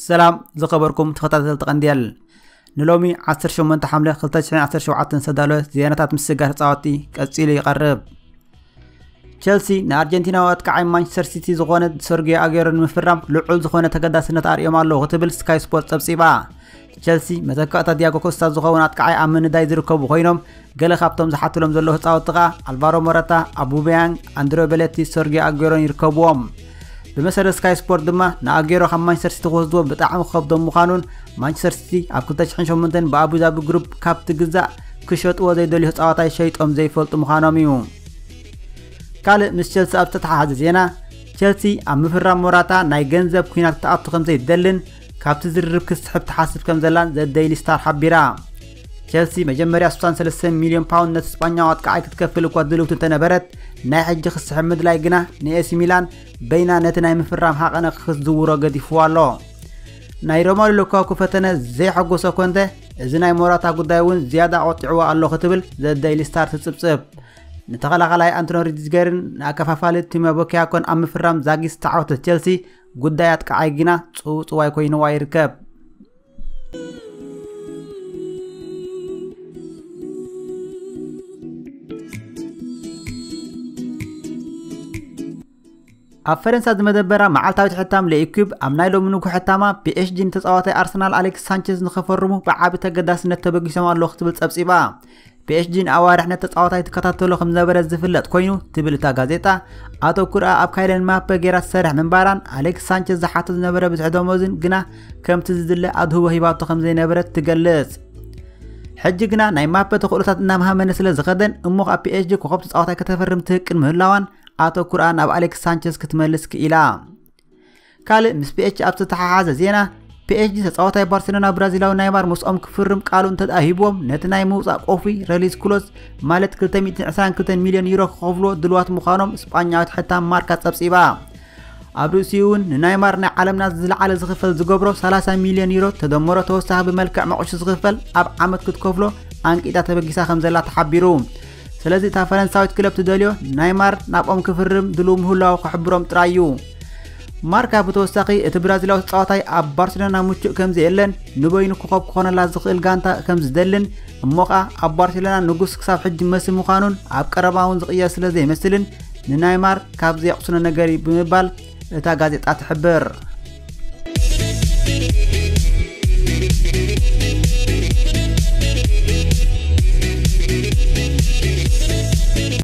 ሰላም ዝኸበርኩም ተኸታተልቲ ቀንዲል፣ ንሎሚ ዓሰርተ ሸሞንተ ሓምለ ክልተ ሽሕን ዓሰርተ ሸውዓተን ዝተዳለወ ዜናታት ምስጋር ተጻወትቲ ቀጺሉ ይቐርብ። ቸልሲ ንኣርጀንቲናዊ ኣጥቃዓይ ማንቸስተር ሲቲ ዝኾነ ሰርጊዮ ኣጌሮ ንምፍራም ልዑል ዝኾነ ተገዳስነት ኣርእዮም ኣለዉ ክትብል ስካይ ስፖርት ጸብጺባ። ቸልሲ መተካእታ ዲያጎ ኮስታ ዝኸውን ኣጥቃዓይ ኣብ ምንዳይ ዝርከቡ ኮይኖም፣ ገለ ካብቶም ዝሓትሎም ዘለዉ ተጻወትቲ ከኣ ኣልቫሮ ሞራታ፣ ኣቡበያንግ፣ ኣንድሮ ቤለቲ፣ ሰርጊዮ ኣጌሮን ይርከብዎም። ብመሰረት ስካይ ስፖርት ድማ ንኣጌሮ ካብ ማንቸስተር ሲቲ ክወስድዎ ብጣዕሚ ክኸብዶም ምዃኑን ማንቸስተር ሲቲ ኣብ ክልተ ሽሕን ሸሞንተን ብኣቡዛቢ ግሩፕ ካብ ትግዛእ ክሸጥዎ ዘይደልዩ ተጻዋታይ ሸይጦም ዘይፈልጡ ምዃኖም እዩ። ካልእ ምስ ቸልሲ ኣብ ዝተተሓሓዘ ዜና፣ ቸልሲ ኣብ ምፍራም ሞራታ ናይ ገንዘብ ኲናት ክትኣቱ ከም ዘይደልን ካብቲ ዝርርብ ክስሕብ ትሓስብ ከም ዘላን ዘ ዴይሊ ስታር ሓቢራ። ቸልሲ መጀመርያ ስሳን ሰለስተ ሚልዮን ፓውንድ ነቲ ስጳኛዊ ኣጥቃዓይ ክትከፍል እኳ ድልውቲ እንተነበረት፣ ናይ ሕጂ ክስሕብ ምድላይ ግና ንኤሲ ሚላን በይና ነቲ ናይ ምፍራም ሃቐነ ክትዝውሮ ገዲፍዎ ኣሎ። ናይ ሮማሉ ሉካኩ ፈተነ ዘይሐጎሶ ኮንተ፣ እዚ ናይ ሞራታ ጉዳይ እውን ዝያዳ ቆጢዕዎ ኣሎ ክትብል ዘ ዴይሊ ስታር ትጽብጽብ። ንተኸላኻላይ ኣንቶኒ ሪዲገርን ንኣከፋፋሊ ቲሞ በኪያኮን ኣብ ምፍራም ዛጊት ዝተዓወተት ቸልሲ፣ ጉዳይ ኣጥቃዓይ ግና ጽውጽዋይ ኮይንዋ ይርከብ። ኣብ ፈረንሳ ዝመደበራ መዓልታዊት ሕታም ለኢኩብ ኣብ ናይ ሎሚ ንግሆ ሕታማ፣ ፒ ኤስ ጂ ንተጻዋታይ ኣርሰናል ኣሌክስ ሳንቸዝ ንኸፈርሙ ብዓቢ ተገዳስነት ተበጊሶም ኣለዉ ክትብል ጸብጺባ። ፒ ኤስ ጂ ንኣዋርሕ ነቲ ተጻዋታይ ትከታተሎ ከም ዝነበረ ዝፍለጥ ኮይኑ፣ ትብል እታ ጋዜጣ፣ ኣተኩርኣ ኣብ ካይለን ማፐ ጌራ ትሰርሕ ምንባራን ኣሌክስ ሳንቸዝ ዝሓቶ ዝነበረ ብዝሒ ደሞዝን ግና ከምቲ ዝድለ ኣድህቦ ሂባቶ ከም ዘይነበረት ትገልጽ። ሕጂ ግና ናይ ማፐ ተኽእሎታት እናመሃመነ ስለ ዝኸደን፣ እሞ ኣብ ፒ ኤስ ጂ ኮኸብ ተጻዋታይ ከተፈርም ትህቅን ምህላዋን ኣተኩርኣ ናብ ኣሌክስ ሳንቸዝ ክትመልስ ክኢላ። ካልእ ምስ ፒ ኤስ ጂ ኣብ ዝተተሓሓዘ ዜና፣ ፒ ኤስ ጂ ተጻዋታይ ባርሴሎና ብራዚላዊ ናይማር ምስኦም ክፍርም ቃሉ እንተደኣ ሂብዎም፣ ነቲ ናይ ምውጻእ ቆፉይ፣ ረሊዝ ክሎዝ፣ ማለት ክልተ ሚእትን ዕስራን ክልተን ሚልዮን ዩሮ ክኸፍልዎ ድልዋት ምዃኖም ስጳኛዊት ሕታም ማርካ ጸብጺባ። ኣብ ርእሲኡ እውን ንናይማር ናይ ዓለምና ዝለዓለ ዝኽፈል ዝገብሮ ሰላሳ ሚልዮን ዩሮ ተደምሮ ተወሳኺ ብመልክዕ መቑሽ ዝኽፈል ኣብ ዓመት ክትከፍሎ ኣንቂጣ ተበጊሳ ከም ዘላ ተሓቢሩ። ስለዚ እታ ፈረንሳዊት ክለብ ትደልዮ ናይማር ናብኦም ክፍርም ድሉው ምህላዉ ክሕብሮም ጥራይ እዩ። ማርካ ብተወሳኺ እቲ ብራዚላዊ ተጻዋታይ ኣብ ባርሴሎና ምቹእ ከም ዘየለን ንበይኑ ኮኸብ ክኾነላ ዝኽእል ጋንታ ከም ዝደልን እሞ ኸኣ ኣብ ባርሴሎና ንጉስ ክሳብ ሕጂ መሲ ምዃኑን ኣብ ቀረባ እውን ዝቕየር ስለ ዘይመስልን ንናይማር ካብ ዘየቕስኖ ነገር እዩ ብምባል እታ ጋዜጣ ትሕብር።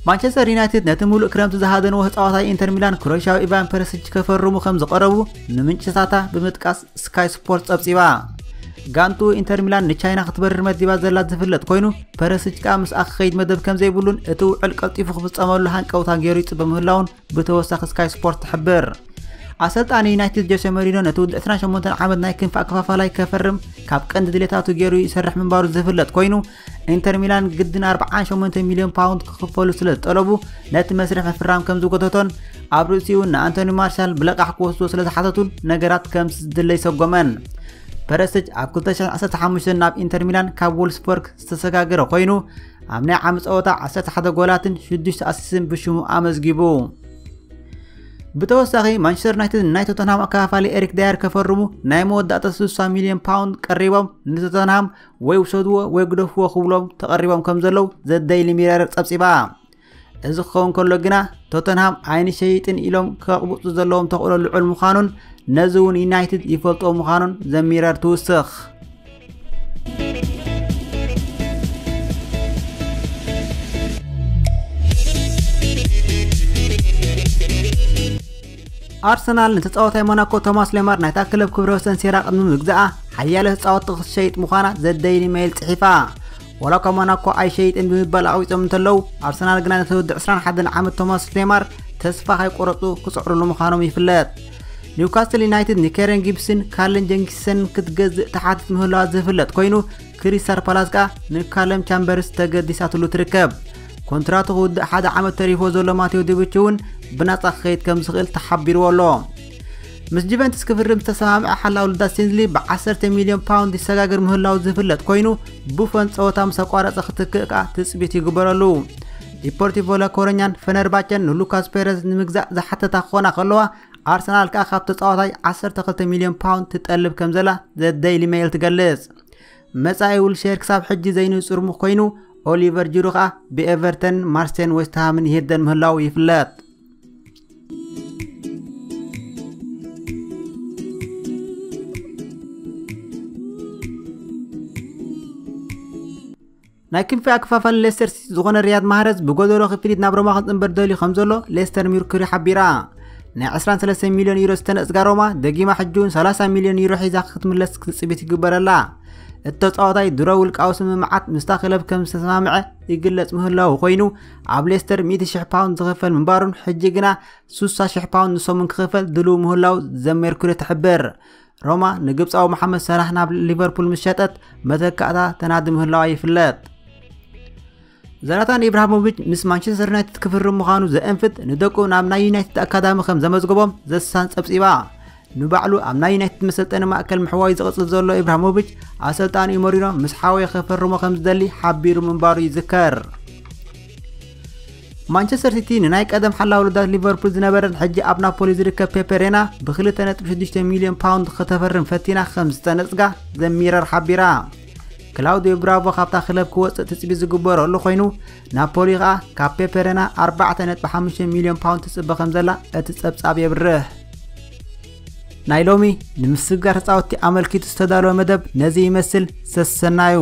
ማንቸስተር ዩናይትድ ነቲ ሙሉእ ክረምቲ ዝሃደንዎ ተጻዋታይ ኢንተር ሚላን ክሮኤሽያዊ ኢቫን ፐረሲች ከፈርሙ ከም ዝቐረቡ ንምንጭታታ ብምጥቃስ ስካይ ስፖርት ጸብጺባ። ጋንቱ ኢንተር ሚላን ንቻይና ክትበርር መዲባ ዘላ ዝፍለጥ ኮይኑ፣ ፐረሲች ከኣ ምስኣ ክኸይድ መደብ ከም ዘይብሉን እቲ ውዕል ቀልጢፉ ክፍጸመሉ ሃንቀውታ ገይሩ ይጽበ ምህላውን ብተወሳኺ ስካይ ስፖርት ትሕብር። ኣሰልጣኒ ዩናይትድ ጆሴ መሪኖ ነቲ ውድዕ ዕስራን ሸሞንተን ዓመት ናይ ክንፊ ኣከፋፋላይ ከፈርም ካብ ቀንዲ ድሌታቱ ገይሩ ይሰርሕ ምንባሩ ዝፍለጥ ኮይኑ፣ ኢንተር ሚላን ግድን ኣርብዓን ሸሞንተ ሚልዮን ፓውንድ ክኽፈሉ ስለ ዝጠለቡ፣ ነቲ መስርሕ ምፍራም ከም ዝጎተቶን ኣብ ርእሲኡ ንኣንቶኒ ማርሻል ብለቃሕ ክወስድዎ ስለ ዝሓተቱን ነገራት ከም ዝድለ ይሰጎመን። ፐረሲች ኣብ ክልተ ሽሕን ዓሰርተ ሓሙሽተን ናብ ኢንተር ሚላን ካብ ዎልስበርግ ዝተሰጋገረ ኮይኑ፣ ኣብ ናይ ዓሚ ጸወታ ዓሰርተ ሓደ ጎላትን ሽዱሽተ ኣሲስትን ብሽሙ ኣመዝጊቡ። ብተወሳኺ ማንቸስተር ዩናይትድ ናይ ቶተንሃም ኣከፋፋሊ ኤሪክ ዳየር ከፈርሙ ናይ መወዳእታ ስልሳ ሚልዮን ፓውንድ ቀሪቦም፣ ንቶተንሃም ወይ ውሰድዎ ወይ ግደፍዎ ክብሎም ተቐሪቦም ከም ዘለዉ ዘ ዴይሊ ሚረር ጸብጺባ። እዚ ክኸውን ከሎ ግና ቶተንሃም ኣይንሸይጥን ኢሎም ከቕብጹ ዘለዎም ተኽእሎ ልዑል ምዃኑን ነዚ እውን ዩናይትድ ይፈልጥዎ ምዃኑን ዘ ሚረር ትውስኽ። ኣርሰናል ንተጻዋታይ ሞናኮ ቶማስ ሌማር ናይታ ክለብ ክብረ ወሰን ሴራ ቅድሚ ምግዛኣ ሓያለ ተጻወትቲ ክትሸይጥ ምዃና ዘ ዴይሊ ሜይል ጽሒፋ። ዋላ እኳ ሞናኮ ኣይሸይጥን ብምባል ኣቕቢጾም እንተለዉ፣ ኣርሰናል ግና ነቲ ወዲ ዕስራን ሓደን ዓመት ቶማስ ሌማር ተስፋ ከይቆረጹ ክጽዕሩሉ ምዃኖም ይፍለጥ። ኒውካስትል ዩናይትድ ንኬረን ጊብስን ካርልን ጀንኪንሰን ክትገዝእ ተሓትት ምህላዋ ዝፍለጥ ኮይኑ፣ ክሪስታል ፓላስ ከኣ ንካለም ቻምበርስ ተገዲሳትሉ ትርከብ። ኮንትራቱ ክውድእ ሓደ ዓመት ተሪፎ ዘሎ ማቴዎ ዴቪች እውን ብናጻ ክኸይድ ከም ዝኽእል ተሓቢርዎ ኣሎ። ምስ ጁቨንትስ ክፍርም ዝተሰማምዐ ሓላው ልዳ ስቴንዝሊ ብዓሰርተ ሚልዮን ፓውንድ ይሰጋገር ምህላው ዝፍለጥ ኮይኑ፣ ቡፎን ጸወታ ምስ ኣቋረጸ ክትክእ ከኣ ትጽቢት ይግበረሉ። ዲፖርቲቮ ላኮረኛን ፈነርባቸን ንሉካስ ፔረዝ ንምግዛእ ዝሓተታ ክኾና ከለዋ፣ ኣርሰናል ከኣ ካብ ተጻዋታይ ዓሰርተ ክልተ ሚልዮን ፓውንድ ትጠልብ ከም ዘላ ዘ ዴይሊ ሜይል ትገልጽ። መጻኢ ውልሼር ክሳብ ሕጂ ዘይንጹር ኮይኑ፣ ኦሊቨር ጅሩ ከኣ ብኤቨርተን፣ ማርሴን፣ ዌስትሃምን ይህደን ምህላው ይፍለጥ። ናይ ክንፊ ኣከፋፋሊ ሌስተር ሲቲ ዝኾነ ሪያድ ማህረዝ ብጎደሎ ክፍሊት ናብ ሮማ ክጽንበር ደልዩ ከም ዘሎ ሌስተር ሚርኩሪ ሓቢራ። ናይ ዕስራን ሰለስተን ሚልዮን ዩሮ ዝተነጽጋ ሮማ ደጊማ ሕጂ እውን ሰላሳ ሚልዮን ዩሮ ሒዛ ክትምለስ ክትጽቢት ይግበረላ። እቲ ተጻዋታይ ድሮ ውልቃዊ ስምምዓት ምስታ ክለብ ከም ዝተሰማምዐ ይግለጽ ምህላው ኮይኑ፣ ኣብ ሌስተር ሚእቲ ሽሕ ፓውንድ ዝኽፈል ምንባሩን ሕጂ ግና ስሳ ሽሕ ፓውንድ ንሰሙን ክኽፈል ድልው ምህላው ዘ ሜርኩሪ ትሕብር። ሮማ ንግብጻዊ መሓመድ ሰላሕ ናብ ሊቨርፑል ምስ ሸጠት መተካእታ ተናዲ ምህላዋ ይፍለጥ። ዘላታን ኢብራሂሞቪች ምስ ማንቸስተር ዩናይትድ ክፍርም ምዃኑ ዘእንፍት ንደቁ ናብ ናይ ዩናይትድ ኣካዳሚ ከም ዘመዝግቦም ዘሳን ጸብጺባ። ንባዕሉ ኣብ ናይ ዩናይትድ መሰልጠኒ ማእከል ምሕዋዩ ዝቕጽል ዘሎ ኢብራሂሞቪች ኣሰልጣኒኡ ሞሪኖ ምስ ሓወየ ክፈርሞ ከም ዝደሊ ሓቢሩ ምንባሩ ይዝከር። ማንቸስተር ሲቲ ንናይ ቀደም ሓላው ልዳት ሊቨርፑል ዝነበረን ሕጂ ኣብ ናፖሊ ዝርከብ ፔፔ ሬና ብ ክልተ ነጥቢ ሽዱሽተ ሚልዮን ፓውንድ ከተፈርም ፈቲና ከም ዝተነጽጋ ዘሚረር ሓቢራ። ክላውዲዮ ብራቮ ካብታ ክለብ ክወጽእ ትጽቢት ዝግበረሉ ኮይኑ፣ ናፖሊ ከኣ ካብ ፔፔ ሬና ኣርባዕተ ነጥቢ ሓሙሽተ ሚልዮን ፓውንድ ትጽበ ከም ዘላ እቲ ጸብጻብ የብርህ። ናይ ሎሚ ንምስግጋር ተጻወትቲ ኣመልኪቱ ዝተዳለወ መደብ ነዚ ይመስል። ሰሰናዩ።